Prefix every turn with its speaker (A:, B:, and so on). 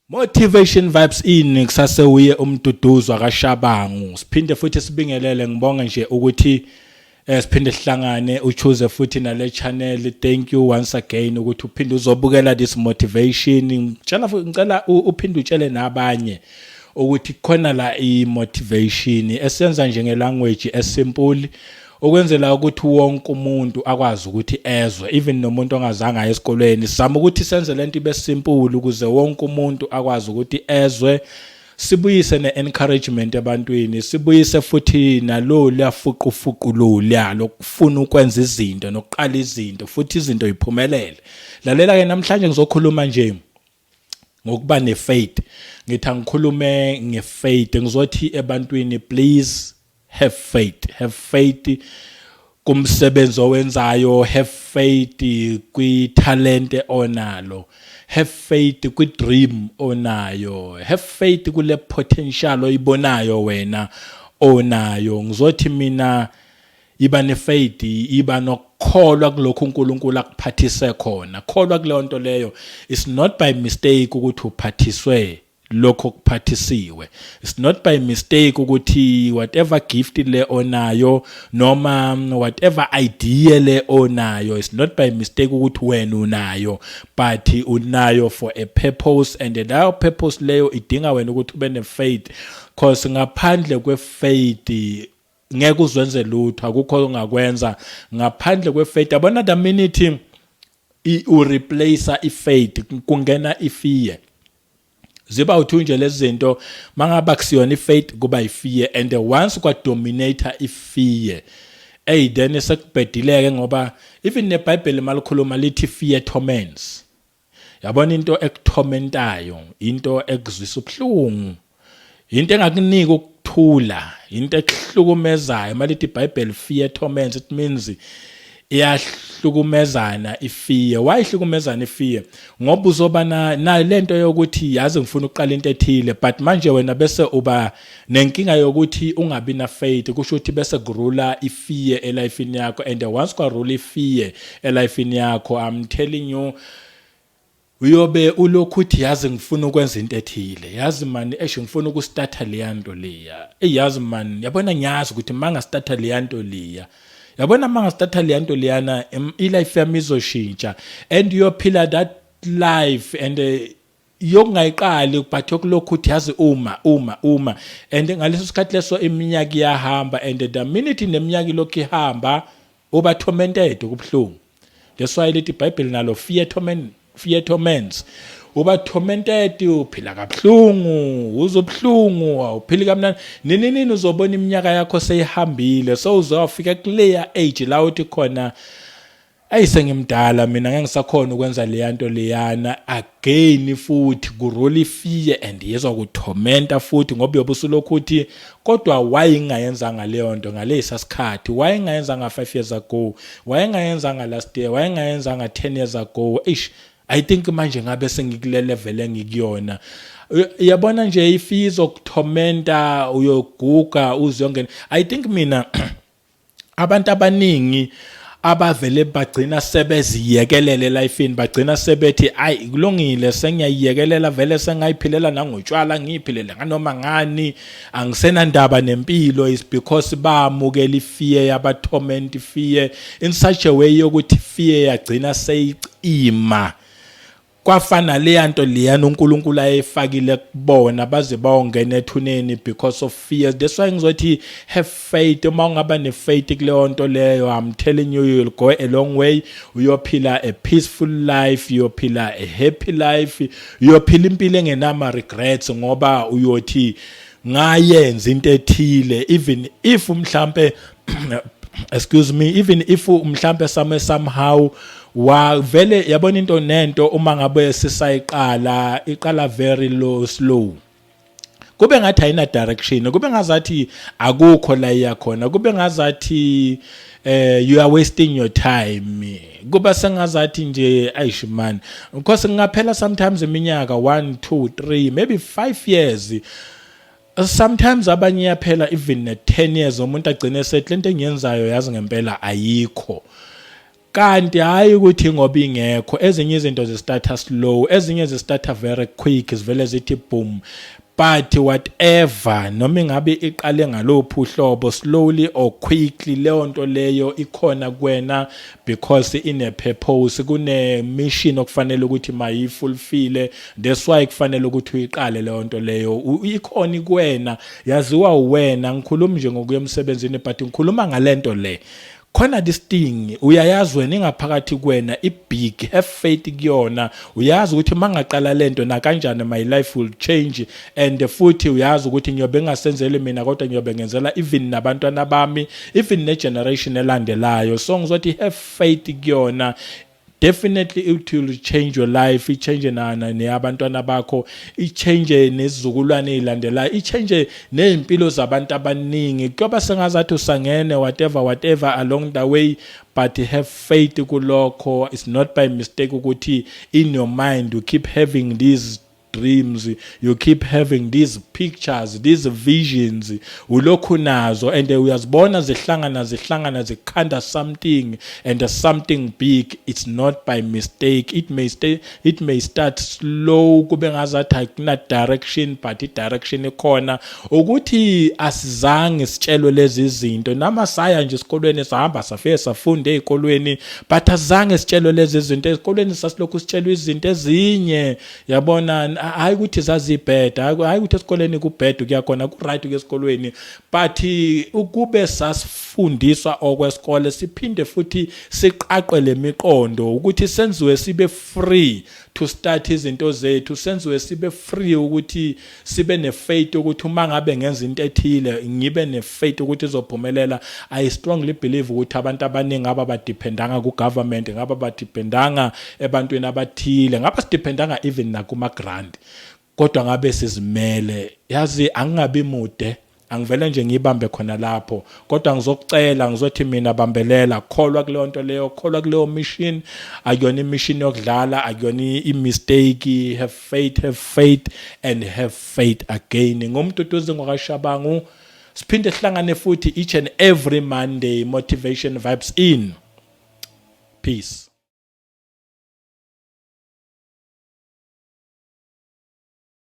A: Motivation Vibes in kusase uye uMduduzwa kaShabangu. Siphinde futhi sibingelele, ngibonge nje ukuthi siphinde sihlangane, uchoose futhi nale channel. Thank you once again ukuthi uphinde uzobukela this motivation. Ngitshela futhi, ngicela uphinde utshele nabanye ukuthi khona la i-motivation esenza nje ngelanguage esimple, ukwenzela ukuthi wonke umuntu akwazi ukuthi ezwe, even nomuntu ongazange aye esikolweni. Sizama ukuthi senze lento ibe simple ukuze wonke umuntu akwazi ukuthi ezwe, sibuyise ne-encouragement ebantwini, sibuyise futhi nalo liyafuqufuqu loluya lokufuna ukwenza izinto nokuqala izinto, futhi izinto yiphumelele. Lalela ke, namhlanje ngizokhuluma nje ngokuba nefaith. Ngithi angikhulume ngefaith. Ngizothi ebantwini, please have faith, have faith kumsebenzi owenzayo, have faith kwi-talent onalo, have faith kwi-dream onayo, have faith kule potential oyibonayo wena onayo. Ngizothi mina iba nefaith, iba nokukholwa kulokhu uNkulunkulu akuphathise khona. Kholwa kuleyo nto leyo. It's not by mistake ukuthi uphathiswe lokho kuphathisiwe. It's not by mistake ukuthi whatever gift le onayo noma whatever idea le onayo, it's not by mistake ukuthi wena unayo, but unayo for a purpose, and leyo purpose leyo idinga wena ukuthi ube ne-faith, cause ngaphandle kwe-faith ngeke uzwenze lutho. Akukho ongakwenza ngaphandle kwe-faith. Yabona, the minute ureplace i-faith, kungena ifear. Ziba uthu nje lezi zinto, mangaba kusiyona ifaith, kuba ifear, and once kwadominate ifear, hey, then sekubhedileke, ngoba even neBhayibheli malikhuluma lithi fear torments. Yabona, into ekutormentayo, into ekuzwisa ubuhlungu, into engakunika ukuthula, into ekuhlukumezayo. Malithi iBhayibheli fear torments, it means iyahlukumezana ifear. Why ihlukumezana ifear? Ngoba uzoba na lento yokuthi yazi ngifuna ukuqala into ethile, but manje wena bese uba nenkinga yokuthi ungabi na faith. Kusho ukuthi bese kurula ifear elifini yakho, and once kwarula ifear elifini yakho, I'm telling you, uyobe ulokhu uthi yazi ngifuna ukwenza into ethile, yazi man, esho ngifuna ukustarta leya nto leya. Ey, yazi man, yabona, ngiyazi ukuthi mangastarta leya nto leya, yabona, mangastarta leya nto leyana, ilife yami izoshintsha. And uyophila that life and yokungayiqali, but yokulokhu uthi yazi uma and ngaleso sikhathi leso iminyaka iyahamba, and the minute neminyaka ilokhu ihamba, uba tormented kubuhlungu. That's why lithi iBhayibheli nalo fear torment, fear torments. Uba tormented, uphila kabuhlungu, uzobuhlungu, awuphili kamnandi nini nini. Uzobona iminyaka yakho seyihambile, so uzofika kuleya age la uthi khona, ayi, sengimdala mina, ngeke ngisakhona ukwenza leya nto leyana again. Futhi kurula ifear and yezwa kutormenta futhi, ngoba uyobe usulokhu uthi kodwa why ngingayenzanga leyo nto ngalesa sikhathi? Why ngingayenzanga 5 years ago? Why ngingayenzanga last year? Why ngingayenzanga 10 years ago? Eish, I think manje ngabe sengikule level engikuyona. Uyabona nje, ifear izokutormenta, uyoguga uzongena. I think mina abantu abaningi abavele bagcina sebeziyekelele elifini, bagcina sebethi ayi, kulungile, sengiyayiyekelela vele, sengayiphilela nangotshwala, ngiyiphilela nganoma ngani, angisenandaba nempilo, is because bamukela ifear, yabatorment fear in such a way yokuthi fear yagcina seyicima kwafana leya nto leyana uNkulunkulu ayefakile kubona, baze bawongena ethuneni because of fear. That's why ngizothi have faith. Uma ungaba ne-faith kuleyo nto leyo, I'm telling you, you'll go a long way. Uyophila a peaceful life, uyophila a happy life, uyophila impilo engenama regrets, ngoba uyothi ngayenza into ethile, even if mhlambe, excuse me, even if mhlambe some somehow wa vele. Yabona, into nento uma ngabe sisayiqala, iqala very low, slow, kube ngathi ayina direction, kube ngazathi akukho la iya khona, kube ngazathi you are wasting your time, kuba sengazathi nje ayish man, because ngaphela sometimes iminyaka 1 2 3, maybe 5 years, sometimes abanye yaphela even ne 10 years, umuntu agcine sethi lento engiyenzayo yazi ngempela ayikho. Kanti hayi ukuthi ngoba ingekho, ezinye izinto zistarta slow, ezinye zistarta very quick, zivele zithi boom. But whatever, noma ingabe iqale ngalophu uhlobo, slowly or quickly, leyo nto leyo ikhona kuwena because ine purpose, kune mission okufanele ukuthi mayifulfill. That's why kufanele ukuthi uyiqale leyo nto leyo. Ikhona kuwena, yaziwa wena. Ngikhuluma nje ngokuya emsebenzini, but ngikhuluma ngalento le khona. This thing uyayazi wena, ingaphakathi kuwena, i-big. Have faith kuyona. Uyazi ukuthi mangaqala lento na kanjani, my life will change, and futhi uyazi ukuthi ngiyobe ngingasenzeli mina, kodwa ngiyobe ngenzela even nabantwana bami, even ne-generation elandelayo. So ngizothi have faith kuyona. Definitely it will change your life, i-change nana neyabantwana bakho, i-change nezizukulwane ezilandelayo, i-change nezimpilo zabantu abaningi. Kuyoba sengazathi usangene, whatever whatever along the way, but have faith kulokho. It's not by mistake ukuthi in your mind you keep having these dreams, you keep having these pictures, these visions. Ulokhu nazo and uyazibona zihlangana, zihlangana, zikhanda something and something big. It's not by mistake. It may start slow, kube ngazathi akuna direction, but i direction ikhona. Ukuthi asizange sitshelwe lezi zinto, nama saya nje esikolweni, sahamba, safike, safunda ezikolweni, but azange sitshelwe lezi zinto ezikolweni. Sasilokhu sitshelwe izinto ezinye, yabona. Hayi ukuthi zazibheda, hayi ukuthi esikoleni kubheda, kuya khona ku right ke esikolweni, but ukube sasifundiswa okwesikole, siphinde futhi siqaqwe lemiqondo ukuthi senziwe sibe free to start izinto zethu, senziwe sibe free ukuthi sibe nefaith ukuthi uma ngabe ngenza into ethile, ngibe nefaith ukuthi izophumelela. I strongly believe ukuthi abantu abaningi aba badependanga ku government, ngaba badependanga ebantwini abathile, ngaba sidependanga even nakuma grant, kodwa ngabe sizimele. Yazi, angingabi mude, angivele nje ngibambe khona lapho, kodwa ngizokucela, ngizothi mina bambelela, kholwa kuleyo nto leyo, kholwa kuleyo mission. Akuyona imission yokudlala, akuyona i-mistake. Have faith, have faith and have faith again. NguMduduzi ngwakaShabangu. Siphinde sihlangane futhi each and every Monday, Motivation Vibes in. Peace.